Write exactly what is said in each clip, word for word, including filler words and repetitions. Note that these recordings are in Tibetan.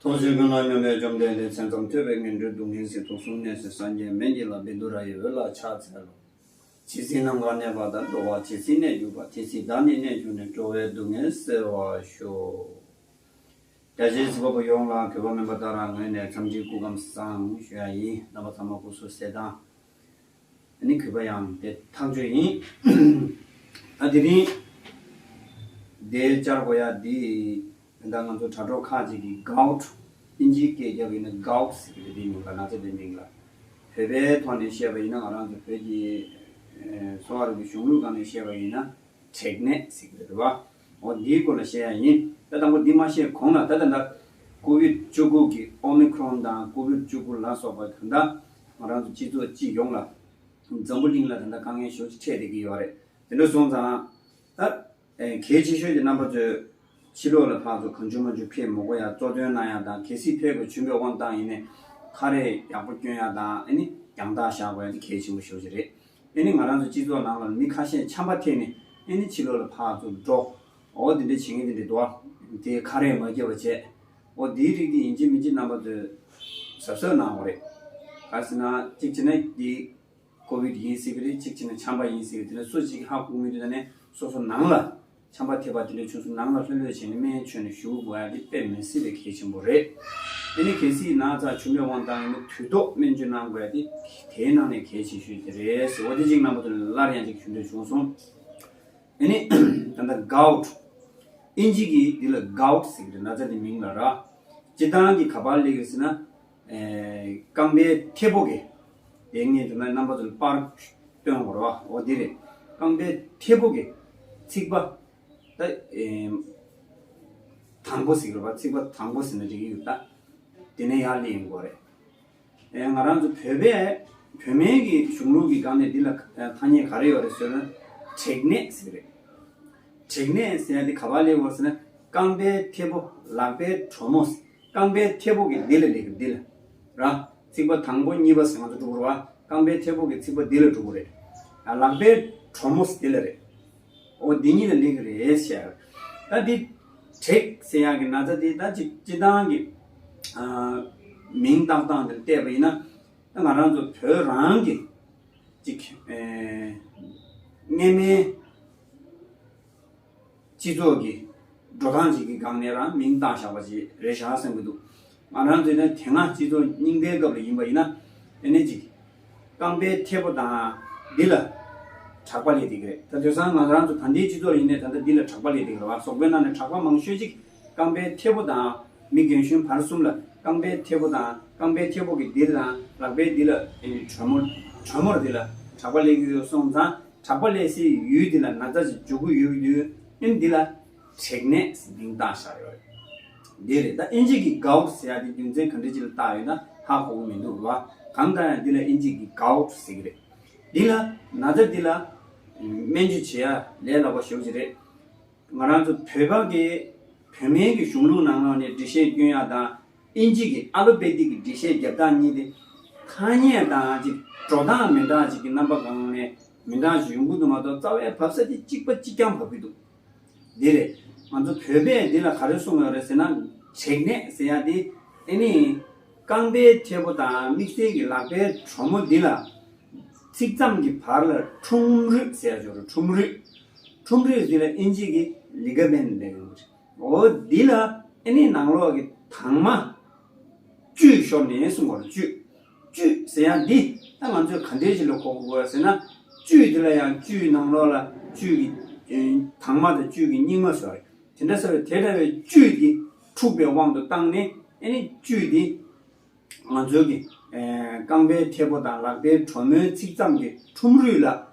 ཐོག་ཞིག་ཀུན་ལ་སྙོམས་པའི་བཅོམ་ལྡན་འདས། མཚན་ཙམ་ཐོས་པས་ངན་འགྲོའི་སྡུག་བསྔལ་སེལ། དུག་གསུམ་ནད་སེལ་སངས་རྒྱས་སྨན་གྱི་བླ། བཻ་ཌཱུརྱ་ཡི་འོད་ལ་ཕྱག་འཚལ་ལོ། ཇི་སྲིད་ནམ་མཁའ་གནས་པ་དང་། འགྲོ་བ་ཇི་སྲིད་གནས་གྱུར་པ། དེ་སྲིད་བདག་ནི་གནས་གྱུར་ནས། འགྲོ་བའི་སྡུག་བསྔལ་སེལ་བར་ཤོག། རྒྱ་ཆེའི་གཟིགས་པ་པོ་ཡོངས་ལ་གུས་པ་སྨན་པ་ཏཱ་ར་ངོས་ནས་འཚམས་འདྲིའི་སྐུ་ཁམས་བཟང་ཞུ་ཡ་ཡིན། རྣམ་པ་ཚང་མ་སྐུ་གཟུགས་གསལ་ཐང་། ཨ་ནི་གུས་པ་ཡང་དེ་ཐག་ཆོད་ཡིན། ད་དེ་རིང་དེ་བཅར་དགོས་ཡ་འདི། ད་ང་ཚོ་དྲ་གྲོགས་ཁག་ཅིག་གིས་གའུ་ཊི། ཨིན་ཇིའི་སྐད་རྒྱབ་ཡིན་ན་གའུ་ཊི་ཟེར་གྱི་རེད། དེའི་མིང་ལ། ན་ཚ་དེའི་མིང་ལ། བོད་པའི་ཐོག་ནས་བཤད་པ་ཡིན་ན། ང་རང་ཚོ་བོད་ཀྱི་ཨེ་གསོ་བ་རིག་པའི་གཞུང་ལུགས་སྒང་ནས་བཤད་པ་ཡིན་ན། དྲེག་ནད་ཟེར་གྱི་རེད་པ། འོ་འདིའི་སྐོར་ལ་བཤད་ཡ་ཡིན། ད་དང་པོ་འདི་མ་བཤད་གོང་ལ། ད་ད་ལྟ་ཀོ་ཝིཌ་བཅུ་དགུ་གི་ཨོ་མི་ཁྲོན་དང་ཀོ་ཝིཌ་བཅུ་དགུ་ལ་སོགས་པ་ད་ལྟ་ང་རང་ཚོ་སྤྱི་ཚོགས་སྤྱི་ཡོངས་ལ། འཛམ་བུ་གླིང་ལ་ད་ལྟ་དཀའ་ངལ་ཞེ་པོ་ཅིག་འཕྲད་བསྡད་ཀྱི་ཡོད་རེད། དེ་འདྲ་སོང་ཙང་ད་ཨེ་གལ་ཆེ་ཤོས་དེ་རྣམ་པ་ཚོས་ཕྱི་ལོགས་ལ་ཕར་ཚུར་གང་བྱུང་མང་བྱུང་ཕེབས་མི་དགོས་ཡ། གཙོ་འདོན་གནང་ཡ་དང་། གལ་སྲིད་ཕེབས་དགོས་བྱུང་བའི་དབང་བཏང་ཡིན་ནའི་ཁ་རས་ཡག་པོ་གྱོན་ཡ་དང་། ཨ་ནི་རྒྱང་ཐག་བཞག་དགོས་ཡ་དེ་གལ་ཆེན་པོ་ཞེ་པོ་ཅིག་རེད། ཨ་ནི་ང་རང་ཚོ་སྤྱི་ཚོགས་ནང་ལ་མི་ཁ་ཤས་ཆམ་པ་ཐེབས་ནས། ཨ་ནི་ཕྱི་ལོགས་ལ་ཕར་ཚུར་འགྲོ། འོ་དེ་འདྲ་བྱེད་མཁན་དེ་འདྲ་འདུག་ཨ། དེ་ཁ་རས་མ་བརྒྱབ་པ་བྱས། འོ་དེའི་རིགས་དེ་ཡིན་གཅིག་མིན་གཅིག་རྣམ་པ་ཚོས་གཟབ་གཟབ་གནང་དགོས་རེད། ག་རེ་ཟེར་ན། གཅིག་བྱས་ན་དེ་ཀོ་ཝིཌ་ཡིན་སྲིད་ཀྱི་རེད། གཅིག་བྱས་ན་ཆམ་པ་ཡིན་སྲིད་ཀྱི་རེད། དེ་ལ་སུ་གཅིག་ཧ་གོ་མི་འདུག་ད་ནས་སོ་སོ་ནང་ལ་ཆམ་པ་ཐེབས་པ་དེ་འདྲ་བྱུང་སོང་། ནང་ལ་ལྷོད་ལྷོད་བྱས་ནས་སྨན་མཆོད་ནས་བཞུགས་དགོས་ཡ་དེ་དཔེ་མི་སྲིད་པའི་གལ་ཆེན་པོ་རེད། དེ་ནི་གལ་སྲིད་ན་ཚ་བྱུང་བའི་དབང་བཏང་ཡིན་ན། དུས་ཐོག་སྨན་བཅོས་གནང་དགོས་ཡ་དེ་དེའི་ནང་ནས་གལ་ཆེ་ཤོས་དེ་རེད་ཟེར། འོ་དེ་གཅིག་རྣམ་པ་ཚོ་ལ་སླར་ཡང་གཅིག་ཞུ་འདོད་བྱུང་སོང་། ཨ་ནི་ད་ལྟ་གའུ་ཊི། ཨིན་ཇི་གི་འདི་ལ་གའུ་ཊི་ཟེར་གྱི་རེད། ན་ཚ་འདི་མིང་ལ་ར། སྤྱིར་བཏང་གི་ག་པར་སླེབས་ཀྱི་ཟེར་ན། ཨེ་རྐང་པའི་མཐེ་བོ་གི། དེ་ངས་དེ་ན་རྣམ་པ་ཚོ་ལ་པར་སྟོན་དགོས་རེད་པ། འོ་འདི་རེད། རྐང་པའི་མཐེ་བོ་གི་ཚིགས་པ། ད་ཨེ་དང་པོ་ཟེར་གྱི་རེད་པ། ཚིགས་པ་དང་པོ་ཟེར་ན་འགྲིག་གི་ཡོད་ད། དེ་ནས་ཡར་སླེབས་ཡོང་དགོས་རེད། ཨེ་ང་རང་ཚོ་བོད་པས། བོད་སྨན་གྱི་གཞུང་ལུགས་ཀྱི་སྒང་ནས་འདི་ལ་ཐ་སྙད་ག་རེ་ཡོད་རེད་ཟེར་ན། དྲེག་ནད་ཟེར་གྱི་རེད། དྲེག་ནད་ཟེར་ཡ་དེ་ག་པར་སླེབས་ཡོད་ཟེར་ན། རྐང་པའི་མཐེ་བོ། ལག་པའི་གྲོ་མོ། རྐང་པའི་མཐེ་བོ་གི་འདི་ལ་སླེབས་ཀྱི། འདི་ལ་ར། ཚིགས་པ་དང་པོ་གཉིས་པ་ཟེར་ང་ཚོ་འགྲོ་གི་རེད་པ། རྐང་པའི་མཐེ་བོ་གི་ཚིགས་པ་འདི་ལ་འགྲོ་གི་རེད། ལག་པའི་གྲོ་མོ་འདི་ལ་རེད། འོ་འདི་གཉིས་ལ་སླེབས་ཀྱི་རེད་ཟེར། ད་འདི་དྲེག་ཟེར་ཡག་གི་ན་ཚ་འདི་ད་ཅིག་སྤྱིར་བཏང་གི་ཨ་མིང་བཏགས་སྟངས་དེ་ལ་བལྟས་པ་ཡིན་ན། ད་ང་རང་ཚོ་བོད་རང་གི་ཅིག་ཨེ་གནས་མལ་སྤྱི་ཚོགས་ཀྱི་འགྲོ་སྟངས་ཅིག་གི་སྒང་ནས་རང་མིང་བཏགས་བཞག་པ་ཅིག་རེད་བཞག་བསམ་གྱི་འདུག་ང་རང་ཚོའི་ན་དེ་སྔ་སྤྱི་ཚོགས་རྙིང་པའི་སྐབས་ལ་ཡིན་པ་ཡིན་ན། ཨེ་ནི་ཅིག་རྐང་པའི་མཐེ་བོ་དང་འདི་ལ་དྲེག་པ་སླེབས་བསྡད་ཀྱི་རེད། ད་དེང་སང་ང་རང་ཚོ་ད་ལྟའི་སྤྱི་ཚོགས་ལ་ཡིན་ནའི་ད་ལྟ་འདི་ལ་དྲེག་པ་སླེབས་བསྡད་ཀྱི་རེད་པ། གཟུགས་པོའི་ནང་ནས་དྲེག་པ་མང་ཤོས་ཅིག་རྐང་པའི་མཐེ་བོ་དང་། མི་རྒན་གཞོན་བར་གསུམ་ལ་རྐང་པའི་མཐེ་བོ་དང་། རྐང་པའི་མཐེ་བོ་གི་འདི་ལ་དང་། ལག་པའི་འདི་ལ། ཨེ་ནི་གྲོ་མོ། གྲོ་མོར་འདི་ལ་དྲེག་པ་སླེབས་ཀྱི་ཡོད་སོང་ཙང་། དྲེག་པ་སླེབས་སའི་ཡུལ་འདི་ལ་ན་ཚ་ཅིག་འཇུག་གི་ཡོད་དུས། ཨེ་ནི་འདི་ལ་དྲེག་ནད་ཟེར་མིང་བཏགས་བཞག་ཡོད་རེད། འདི་རེད། ད་ཨིན་ཇི་གི་གའུ་ཊི་ཟེར་ཡ་དེ་རྒྱུ་མཚན་ག་འདྲ་ཅིག་ལ་བཏགས་ཡོད་ན་ཧ་གོ་གི་མི་འདུག་རེད་པ། གང་ལྟར་ཡང་འདི་ལ་ཨིན་ཇི་གི་གའུ་ཊི་ཟེར་གྱི་རེད། འདི་ལ་ན་ཚ་འདི་ལ་སྨན་བཅོས་བྱེད་ཡ་ལས་སླ་པོ་ཞེ་པོ་ཅིག་རེད། ང་རང་ཚོ་བོད་པ་གི་བོད་སྨན་གྱི་གཞུང་ལུགས་ནང་ལོགས་ནས་འགྲེལ་བཤད་སྐྱོན་ཡ་དང་། ཨིན་ཇི་གི་ཨ་ལོ་པེ་ཐིག་གི་འགྲེལ་བཤད་རྒྱབ་སྟངས་གཉིས་དེ་ཐ་སྙད་དང་ཅིག་འགྲོ་སྟངས་མི་འདྲ་ཅིག་གི་རྣམ་པ་སྒང་ནས་མི་འདྲ་ཞིག་ཡོང་གི་འདུག་མ་གཏོགས། རྩ་བའི་བབས་ས་དེ་གཅིག་པ་གཅིག་རྐྱང་བབས་ཀྱི་འདུག་འདི་རེད། ང་ཚོ་བོད་པས་འདི་ལ་ག་རེ་གསུངས་ཡོད་རེད་ཟེར་ན། དྲེག་ནད་ཟེར་ཡ་དེ་ཨེ་ནི་རྐང་པའི་མཐེ་བོ་དང་དམིགས་བསལ་གྱི་ལག་པའི་གྲོ་མོ་འདི་ལ་ཚིགས་མཚམས་ཀྱི་བར་ལ་ཁྲུམ་རུས་ཟེར་ཡ་ཅིག་ཡོད་རེད། ཁྲུམ་རུས། ཁྲུམ་རུས་འདི་ལ་ཨིན་ཇི་གི་ལི་ག་མེན་ཊི་ལབ་ཡོད་རེད། འོ་འདི་ལ་ཨེ་ནི་ནང་ལོགས་ཀྱི་དྭངས་མ་བཅུད་ཤོར་ནས་གསུངས་པ་རེད། བཅུད། བཅུད་ཟེར་ཡ་འདི་ད་ང་ཚོས་ག་འདྲས་ཞིག་ལ་གོ་དགོས་ཟེར་ན། བཅུད་འདི་ལ་ཡང་བཅུད་ནང་ལོགས་ལ་བཅུད་ཀྱི་དྭངས་མ་དང་བཅུད་ཀྱི་སྙིགས་མ་ཟེར་བ་རེད། དེ་འདྲ་ཟེར་བའི་དེ་འདྲ་བའི་བཅུད་འདི་འཁྲུགས་པའི་དབང་དུ་བཏང་ནས། ཨེ་ནི་བཅུད་འདི་ང་ཚོའི་གི་ཨེ་རྐང་པའི་མཐེ་བོ་དང་ལག་པའི་གྲོ་མོའི་ཚིགས་མཚམས་ཀྱི་ཁྲུམ་རུས་ལ་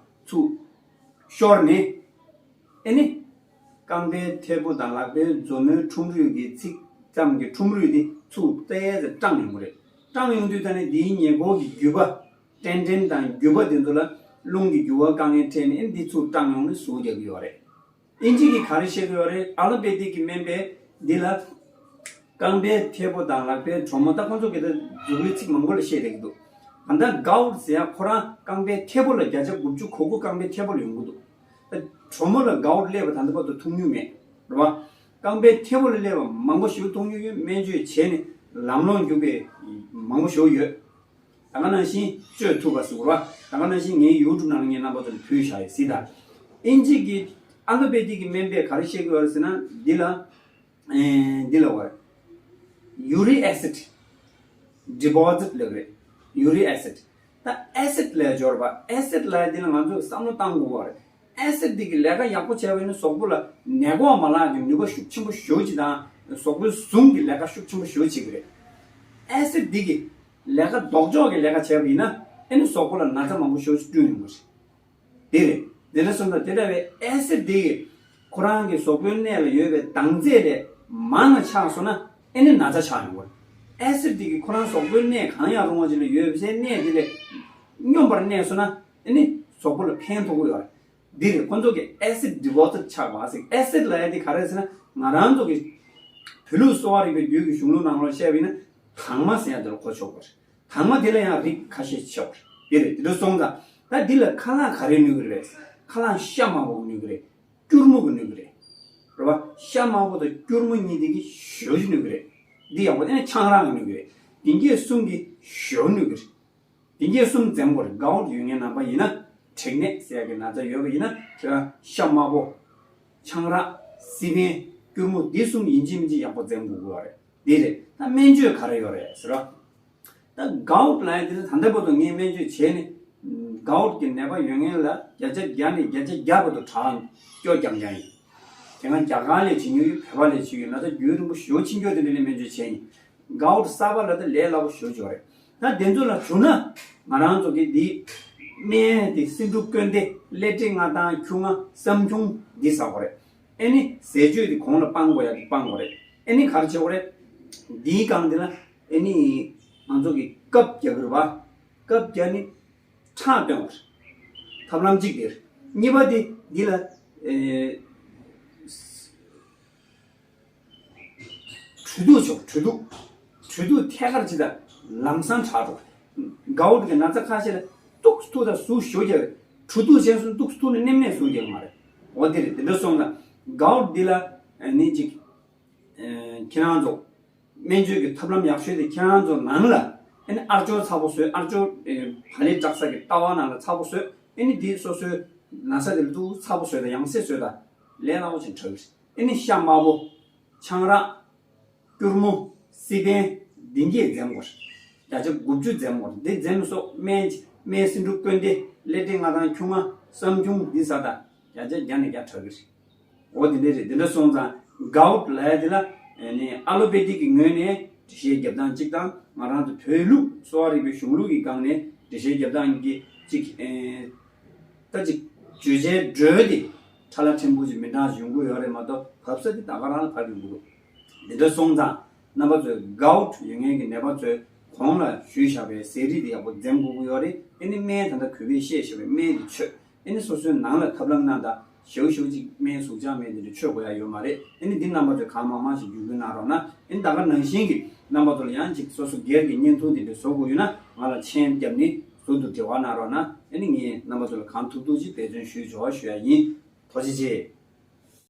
ཚུར་ཤོར་ནས། ཨེ་ནི། རྐང་པའི་མཐེ་བོ་དང་ལག་པའི་མཛུབ་མོའི་ཁྲུམ་རུས་ཀྱི་ཚིགས་མཚམས་ཀྱི་ཁྲུམ་རུས་དེ་ཚུར་ཏོག་ཙམ་སྐྲངས་ཡོང་གི་རེད། སྐྲངས་ཡོང་དུས་ད་ནི་འདིའི་ཉེ་འཁོར་གྱི་རྒྱུས་པ། ཊེན་ཌན་དང་རྒྱུས་པ་དེ་ཚོ་ལ་རླུང་གི་རྒྱུ་བ་དཀའ་ངལ་འཕྲད་ནས། ཨེ་ནི་འདི་ཚུར་སྐྲངས་ཡོང་ནས་ཟུག་རྒྱག་གི་ཡོད་རེད། ཨིན་ཇི་གིས་ག་རེ་བཤད་ཀྱི་ཡོད་རེད། ཨ་ལོ་པེ་ཐིག་གི་སྨན་པས་འདི་ལ། རྐང་པའི་མཐེ་བོ་དང་ལག་པའི་གྲོ་མོ། ད་ཁོང་ཚོ་གིས་ད་མཛུབ་གུའི་ཚིགས་མང་པོ་ལ་བཤད་བསྡད་ཀྱི་འདུག་གང་ལྟར་གའུ་ཊི་ཟེར་ཡ་ཁོ་རང་རྐང་པའི་མཐེ་བོ་ལ་བརྒྱ་ཆ་དགུ་བཅུ་གོ་དགུ་རྐང་པའི་མཐེ་བོ་ལ་ཡོང་གི་འདུག་ད་གྲོ་མོ་ལ་གའུ་ཊི་སླེབས་པ་ད་ལྟ་བར་དུ་མཐོང་མྱོང་མེད་རེད་བ། རྐང་པའི་མཐེ་བོ་ལ་སླེབས་པ་མང་པོ་ཞིག་མཐོང་མྱོང་ཡོད། སྨན་བཅོས་བྱས་ནས་ ལམ་ལྷོང་རྒྱུག་པའི་མང་པོ་ཞིག་ཡོད། ད་ག་ནང་བཞིན་བཅོས་ཐུབ་པ་ཟེར་བ། ད་ག་ནང་བཞིན་ངའི་ཡུ་ཊུབ་ནང་ལ་ངས་རྣམ་པ་ཚོ་ལ་ཕུལ་བཞག་ཡོད་སྲིད་ད། ཨིན་ཇི་གི་ཨ་ལོ་པེ་ཏིག་གི་སྨན་པས་ག་རེ་བཤད་ཀྱི་ཡོད་རེད་ཟེར་ན། འདི་ལ་ཨེ་འདི་ལ་བར་ཡུ་རིག་ཨེ་སིད་ཌི་པོ་ཟིཊ་ལབ་རེད། ཡུ་རིག་ཨེ་སིད་ཌི། ད་ཨེ་སིད་ལ་སྦྱོར་བ། ཨེ་སིད་ལ་འདི་ལ་ང་ཚོས་བསམ་བློ་བཏང་དགོས་པ་རེད། ཨེ་སིད་འདི་གི་ལས་ཀ་ཡག་པོ་བྱས་པ་ཡིན་ན་གཟུགས་པོ་ལ་ནད་འགོག་མ་ལག་གི་ནུས་པ་ཤུགས་ཆེན་པོ་ཞེ་པོ་ཅིག་དང་། གཟུགས་པོའི་ཟུངས་ཀྱི་ལས་ཀ་ཤུགས་ཆེན་པོ་ཞེ་པོ་བྱེད་ཀྱི་རེད། ཨེ་སིད་འདི་གི་ལས་ཀ་ལྡོག་ཕྱོགས་ཀྱི་ལས་ཀ་བྱས་པ་ཡིན་ན། ཨེ་ནི་གཟུགས་པོ་ལ་ན་ཚ་མང་པོ་ཞེ་པོ་ཅིག་བསྐྲུན་ཡོང་གི་རེད། དེ་རེད། དེ་འདྲ་སོང་ཙང་དེ་འདྲ་བའི་ཨེ་སིད་འདི་གི་ཁོ་རང་གི་གཟུགས་པོའི་གནས་ལ་ཡོད་པའི་ལྡང་རྫས་ལས་མང་ན་ཆགས་སོང་ན། ཨེ་ནི་ན་ཚ་ཆགས་ཡོང་གི་རེད། ཨེ་སིད་འདི་གི་ཁོ་རང་གཟུགས་པོའི་གནས་གང་ཡང་རུང་བ་ཅིག་ལ་ཡོད་པའི་གནས་དེ་ལས་སྙོམས་པར་གནས་སོང་ན། ཨེ་ནི་གཟུགས་པོ་ལ་ཕན་ཐོགས་ཀྱི་ཡོད་རེད། འདི་རེད། ཁོ་ཚོ་གི་ཨེ་སིད་ཌི་པོ་ཟིཊ་ཆགས་པ་ཟེར། ཨེ་སིད་ལབ་ཡ་དེ་ག་རེ་ཟེར་ན། ང་རང་ཚོ་གི་བོད་ལུགས་གསོ་བ་རིག་པའི་རྒྱུད་ཀྱི་གཞུང་ལུགས་ནང་ལ་བཤད་པ་ཡིན་ན། དྭངས་མ་ཟེར་ཡ་དེ་ལ་གོ་ཆོག་པ་རེད། དྭངས་མ་དེ་ལ་ཡང་རིགས་ཁ་ཤས་ཆགས་པ་རེད། དེ་རེད། དེ་འདྲ་སོང་ཙང་ད་འདི་ལ་ཁ་ལག་ག་རེ་ནུས་ཀྱི་རེད། ཁ་ལག་ཤ་དམར་པོ་གི་ནུས་ཀྱི་རེད། སྐྱུར་མོ་གི་ནུས་ཀྱི་རེད། རེད་པ། ཤ་དམར་པོ་དང་སྐྱུར་མོ་གཉིས་དེ་གི་ཞོ་གི་ནུས་ཀྱི་རེད། འདི་ཡག་པོ། དེ་ནས་ཆང་རག་གི་ནུས་ཀྱི་རེད། དེ་གས་གསུམ་གི་ཞོ་ནུས་ཀྱི་རེད། དེ་གས་གསུམ་འཛེམ་དགོས་རེད། གའོཊ་ཡོད་མཁན་རྣམ་པ་ཡིན་ན། དྲེག་ནད་ཟེར་ཡ་གི་ན་ཚ་ཡོད་པ་ཡིན་ན། ཁྱེད་རང་ཤ་དམར་པོ། ཆང་རག་སི་པན། སྐྱུར་མོ། འདི་གསུམ་ཡིན་གཅིག་མིན་གཅིག་ཡག་པོ་འཛེམ་དགོས་ཀྱི་ཡོད་རེད། འདི་རེད། ད་སྨན་བཅོས་ག་རེ་ཡོད་རེད་ཟེར་བ། ད་གའོཊ་ལབ་ཡ་དེ་ནི་ད་ལྟ་བར་དུ་ངས་སྨན་བཅོས་བྱས་ནས། གའོཊ་གི་ནད་པ་ཡོད་མཁན་ལ་བརྒྱ་ཆ་བརྒྱ་ནས་བརྒྱ་ཆ་བརྒྱ་བར་དུ་དྲག་སྐྱོ་རྐྱང་རྐྱང་ཡིན། དེ་སྔ་རྒྱ་གར་ལ་བྱེད་མྱོང་ཡོད། བོད་པ་ལ་བྱེད་ཡོད། ན་ཚ་རྒྱུན་རིང་པོ་ཞེ་པོ་ཕྱིན་ཀྱོག་དེ་འདྲ་ལ་སྨན་བཅོས་བྱས་ཡིན། གའོཊ་གསར་པ་ལ་ད་ལས་སླ་པོ་ཞེ་པོ་ཅིག་རེད། ད་དེ་ཚོ་ལ་བྱུང་ན། ང་རང་ཚོ་གིས་འདི་སྨན་དེ་སེ་འབྲུ་ཀུན་ལྡན། སླེ་ཏྲི་ང་ཏང་ཁྱུང་ང་སྲམ་ཁྱུང་འདི་ཟ་དགོས་རེད། ཨེ་ནི་ཟས་སྤྱོད་དེ་གོང་ལ་སྤང་དགོས་ཡ་དེ་སྤང་དགོས་རེད། ཨེ་ནི་ག་རེ་བྱེད་དགོས་རེད། འདིའི་སྒང་དེ་ལ་ཨེ་ནི་ང་ཚོ་གིས་སྐབས་རྒྱག་གི་རེད་པ། སྐབས་རྒྱག་ནི་ཁྲག་བཏོན་དགོས་རེད། ཐབས་ལམ་གཅིག་དེ་རེད། གཉིས་པ་དེ་འདི་ལ་ཨེ། གྲོད་དུགས་བྱུག། གྲོད་དུགས། གྲོད་དུགས་ཐད་ཀར་ཅིག་དང་ལམ་སང་དྲག་འགྲོ། གའོཊ་གི་ན་ཚ་ཁ་ཤས་ལ་ཏོག་ཙམ་འཐུང་དང་ཟུག་ཞེ་པོ་རྒྱག་རེད། གྲོད་དུགས་བྱས་སོང་ཏོག་ཙམ་འཐུང་ནས་ནེམ་ནེམ་ཟུག་རྒྱག་མ་རེད། འོ་དེ་རེད། དེ་འདྲ་སོང་ཙང་གའོཊ་འདི་ལ་ནི་ཅིག་ཁྱེད་རང་ཚོ་སྨན་བཅོས་ཀྱི་ཐབས་ལམ་ཡག་ཤོས་དེ་ཁྱེད་རང་ཚོ་ནང་ལ་ཨ་ནི་ཨ་ཅོར་ཚ་པོ་བཟོས། ཨ་ཅོར་བག་ལེབ་བཀྲག་ས་གི་ལྟེ་བ་ནང་ལ་ཚ་པོ་བཟོས། ཨ་ནི་འདི་སོ་སོའི་ན་ཚ་དེ་ལ་ཏོག་ཙམ་ཚ་པོ་བཟོས་དང་ཡང་སེ་བཟོས་དང་ལས་སླ་པོ་ཞིག་དྲག་གི་རེད། ཨ་ནི་ཤ་དམར་པོ། ཆང་རག་སྐྱུར་མོ། སི་པན། འདི་གས་འཛེམ་དགོས། བརྒྱ་ཆ་དགུ་བཅུ་འཛེམ་དགོས། འདི་འཛེམ་སོགས་སྨན་སྨན་སེ་འབྲུ་ཀུན་ལྡན། སླེ་ཏྲི་ང་ཏང་ཁྱུང་ང་སྲམ་ཁྱུང་འདི་ཟ་དང་བརྒྱ་ཆ་བརྒྱ་ནས་བརྒྱ་དྲག་གི་རེད། འོ་དེ་འདྲ་རེད། དེ་འདྲ་སོང་ཙང་གའོཊ་ལབ་ཡ་དེ་ལ་ནི་ཨ་ལོ་པེ་ཏིག་གི་ངོས་ནས་འགྲེལ་བཤད་རྒྱབ་སྟངས་གཅིག་དང་། ང་རང་ཚོ་བོད་ལུགས་གསོ་བ་རིག་པའི་གཞུང་ལུགས་ཀྱི་སྒང་ནས་འགྲེལ་བཤད་རྒྱབ་སྟངས་ཀྱི་གཅིག་ད་ཅིག་བརྗོད་བྱའི་འགྲོས་དེ་ཕྲ་ལ་ཕྲན་བུ་ཅིག་མི་འདྲ་ཡོང་གི་ཡོད་རེད་མ་གཏོགས། བབས་ས་དེ་ད་ག་རང་ལ་བབས་ཡོང་གི་འདུག་དེ་འདྲ་སོང་ཙང་རྣམ་པ་ཚོས་གའོཊ་ཡོད་མཁན་གྱི་ནད་པ་ཚོས་གོང་ལ་ཞུས་བཞག་པའི་ཟས་རིགས་དེ་ཡག་པོ་འཛེམ་དགོས་ཀྱི་ཡོད་རེད། ཨ་ནི་སྨན་ད་ལྟ་གུས་པས་བཤད་བཞག་པའི་སྨན་དེ་མཆོད། ཨ་ནི་སོ་སོའི་ནང་ལ་ཐབས་ལམ་གནང་དང་། ཞེ་པོ་ཞེ་པོ་ཅིག་སྨན་ཟུག་བཅག་སྨན་དེ་འདྲ་མཆོད་དགོས་ཡ་ཡོད་མ་རེད། ཨ་ནི་འདི་རྣམ་པ་ཚོས་གང་མང་མང་ཞིག་བརྒྱུད་སྐུལ་གནང་རོགས་གནང་། ཨ་ནི་ད་ག་ནང་བཞིན་གྱི་རྣམ་པ་ཚོ་ལ་ཡང་ཅིག་སོ་སོ་སྒེར་གྱི་བརྙན་ཐུང་དེ་འདྲ་བཟོ་དགོས་ཡོད་ན་ང་ལ་མཆན་བརྒྱབ་ནས་ཟུར་དུ་འབྲེལ་བ་གནང་རོགས་གནང་། ཨ་ནི་ངས་རྣམ་པ་ཚོ་ལ་གང་ཐུབ་ཐུབ་ཅིག་འབད་བརྩོན་ཞུས་འཇོག་པ་ཞུ་ཡ་ཡིན། ཐུགས་རྗེ་ཆེ།